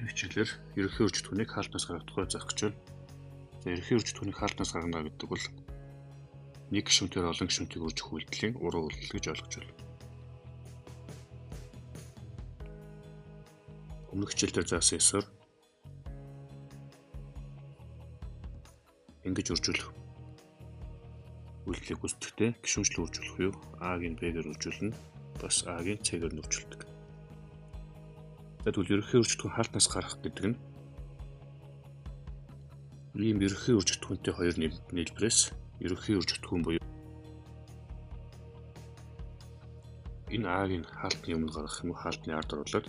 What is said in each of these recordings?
Энэ хичээлээр ерөнхий өржигдэхүүнийг хаалтнаас гаргах тухай заах гэж байна. За, ерөнхий өржигдэхүүнийг хаалтнаас гаргана гэдэг бол нэг гишүүнээр олон гишүүнтийг өржих үйлдэлийн уран үйлдэл гэж ойлгож байна. Өмнөх хичээл дээр заасан ёсоор ингэж өржүүлэх үйлдэлийг гүйцэтгэхдээ гишүүнчлэн өржүүлэх юу? А-г нь Б-гээр өржүүлнэ, бас А-г нь С-гээр нь өржүүлдэг. За, тэгвэл ерөнхий өржигдэхүүн хаалтнаас гарах гэдэг нь ийм ерөнхий өржигдэхүүнтэй хоёр нийлбэрээс ерөнхий өржигдэхүүн буюу энэ А-г нь хаалтны өмнө гаргах юм уу, хаалтны ард оруулаад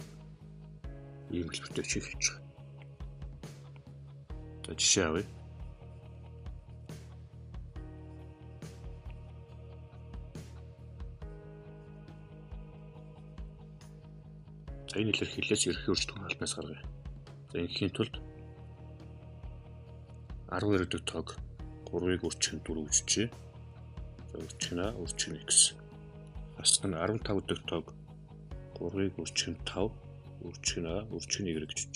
ийм хэлбэртэй чих хийж байгаа. За, жишээ авъя. За, энэ илэрхийллээс ерөнхий өржигдэхүүн хаалтнаас гаргая. За, ингээхийн тулд 12 гэдэг тоог 3-ыг өрчих нь 4 үжижээ. За, өрчих нь А, өрчих нь X. Хасах нь 15 гэдэг тоог 3-ыг өрчих нь 5, өрчих нь А, өрчих нь Y гэж үжиж.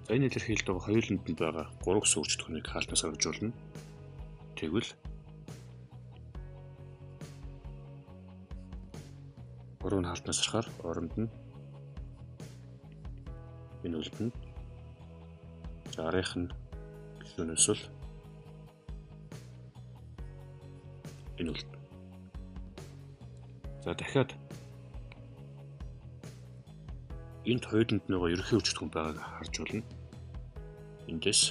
За, энэ илэрхийлэлд байгаа хоёуланд нь байгаа 3 гэсэн өржигдэхүүнийг хаалтнаас гаргаж болно. Тэгвэл 3 нь хаалтнаас гарахаар оронд нь энэ үлдэнэ. За, арынх нь гишүүнээс бол энэ үлдэнэ. За, дахиад энд хоёуланд нөгөө ерөнхий өржигдэхүүн байгааг харж болно. Эндээс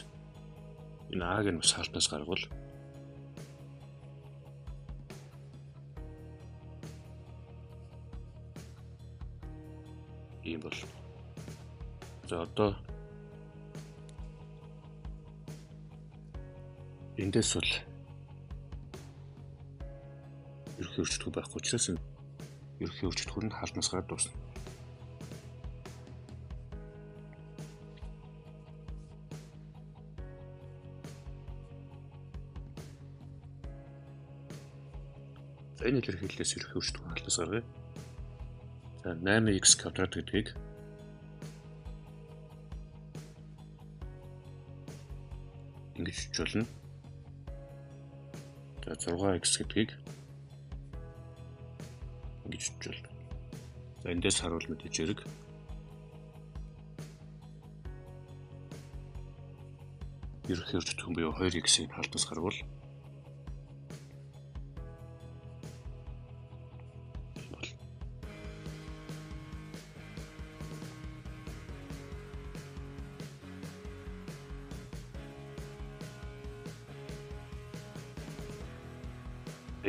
энэ А-г нь бас хаалтнаас гаргавал ийм бол. За, одоо эндээс бол ерөнхий өржигдэхүүн байхгүй учраас ерөнхий өржигдэхүүн нь хаалтнаас гараад дуусна. За, энэ илэрхийллээс ерөнхий өржигдэхүүн хаалтнаас гаргая. За, 8x квадрат гэдгийг ингэж бичиж болно. За, 6x гэдгийг ингэж бичиж болно. За, эндээс харуул мэдээж хэрэг ерөнхий өржигдэхүүн буюу 2x-ийг хаалтнаас гаргавал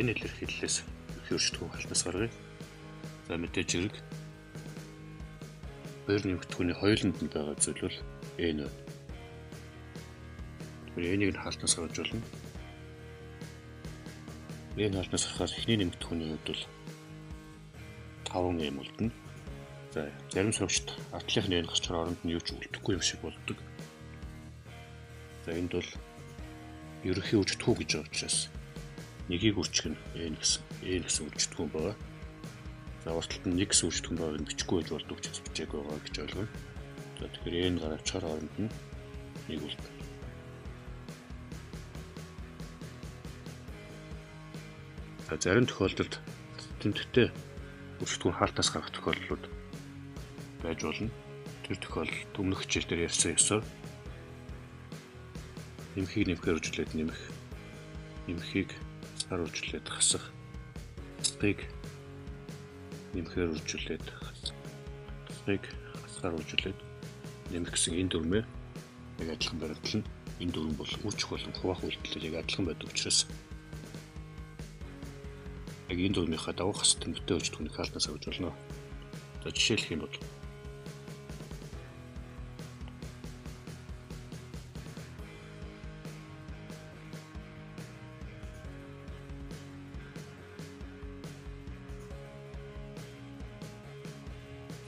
энэ илэрхийллээс ерөнхий өржигдэхүүн хаалтнаас гаргая. За, мэдээж хэрэг хоёр нэмэгдэхүүний хоёуланд нь байгаа зүйл бол n байна. Тэгэхээр n-ийг нь хаалтнаас гаргаж болно. N хаалтнаас гарахаар эхний нэмэгдэхүүний хувьд бол 5m үлдэнэ. За, зарим сурагчид артлынх нь n гарчаар оронд нь юу ч үлдэхгүй юм шиг болдог. За, энд бол ерөнхий өржигдэхүүн гэж байгаа учраас нэгийг өрчих нь n гэсэн өржигдэхүүн байгаа. За, урталт нь 1 гэсэн өржигдэхүүн байгааг нь бичихгүй байж болдог учраас бичээгүй байгаа гэж ойлгоно. За, тэгэхээр n гаравчаар оронд нь 1 үлдэнэ. За, зарим тохиолдолд тэмдэгтээ өржигдэхүүн хаалтнаас гарах тохиолдлууд байж болно. Тэр тохиолдолд өмнөх хичээл дээр ярьсан ёсоор нэмхийг нэмэхээр өржүүлээд нэмэх, нэмхийг хасгаар үржүүлээд хасах, хасхыг нэмэхээр үржүүлээд хасхыг хасгаар үржүүлээд нэмэх гэсэн энэ дүрмээ яг адилхан баримтлана. Энэ дүрэм бол үржих болон хуваах үйлдэлээр яг адилхан байдаг учраас яг энэ дүрмийнхаа дагуу хас тэмдэгтэй өржигдэхүүнийг хаалтнаас авч болно. За, жишээлх юм бол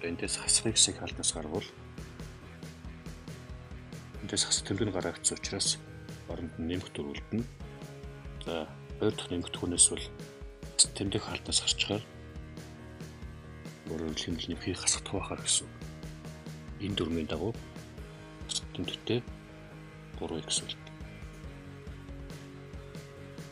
эндээс хасах x-ийг хаалтнаас гаргавал эндээс хасах тэмдэг нь гараагдсан учраас оронд нь нэмэх 4 үлдэнэ. За, хоёр дахь нэмэгдэхүүнээс бол тэмдэг хаалтнаас гарчхаар Өөрөөр хэлбэл нэмхийг хасагдах байхаар гэсэн үг. Энэ дүрмийн дагуу тэмдэгтээ 3x үлдэнэ.